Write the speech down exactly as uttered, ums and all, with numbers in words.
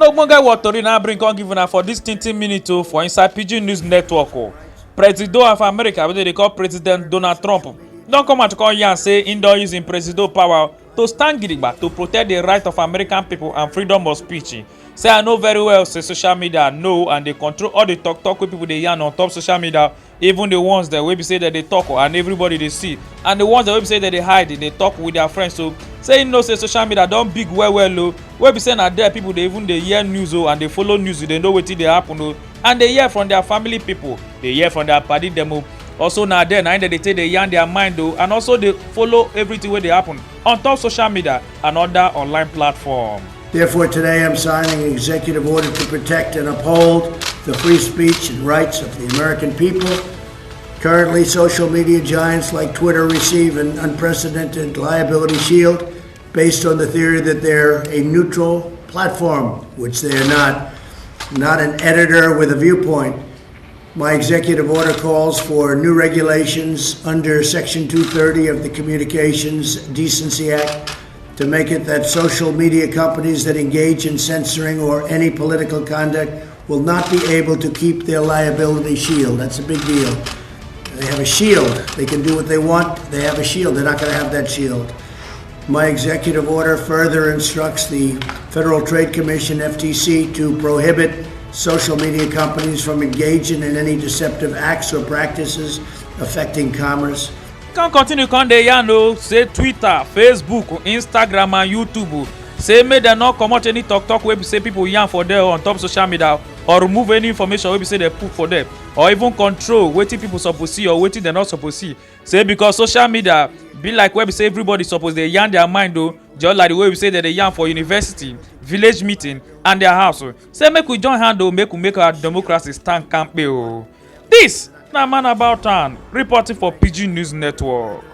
Ogbonge world tori na bring come give una for this twenty minutes o for inside Pidgin News Network o. Presido of America, wey dem dey call President Donald Trump, don come out come yarn say im don use im presido power to stand gidigba to protect the right of American people and freedom of speech. Say I know very well say social media know and dey control all the talk talk wey people dey yarn on top social media, even the ones dem wey be say dem dey talk and everybody dey see, and the ones dem wey be say dem dey hide dey talk with their friends. So say im know say social media don big well well o, wey be say na there people dey even dey hear news o and dey follow news, dey know wetin dey happen o, and dey hear from their family people, dey hear from their padi dem o. Also na there na im dem dey take dey yarn their mind o, and also dey follow everything wey dey happen on top social media and other online platform. Therefore, today I'm signing an executive order to protect and uphold the free speech and rights of the American people. Currently, social media giants like Twitter receive an unprecedented liability shield based on the theory that they're a neutral platform, which they are not, not an editor with a viewpoint. My executive order calls for new regulations under Section two thirty of the Communications Decency Act to make it that social media companies that engage in censoring or any political conduct will not be able to keep their liability shield. That's a big deal. They have a shield. They can do what they want. They have a shield. They're not going to have that shield. My executive order further instructs the Federal Trade Commission, F T C, to prohibit social media companies from engaging in any deceptive acts or practices affecting commerce. Come continue come dey yarn o say Twitter, Facebook, Instagram and YouTube say make dem no comot any talk talk wey be say people yarn for there on top social media, or remove any information wey be say dem put for there, or even control wetin people suppose see or wetin dem no suppose see. Say because social media be like where be say everybody suppose dey yarn their mind o, just like the way we say dem dey yarn for university, village meeting and their house o. Say make we join hand o, make we make our democracy stand kampe o. This na Man About Town reporting for Pidgin News Network.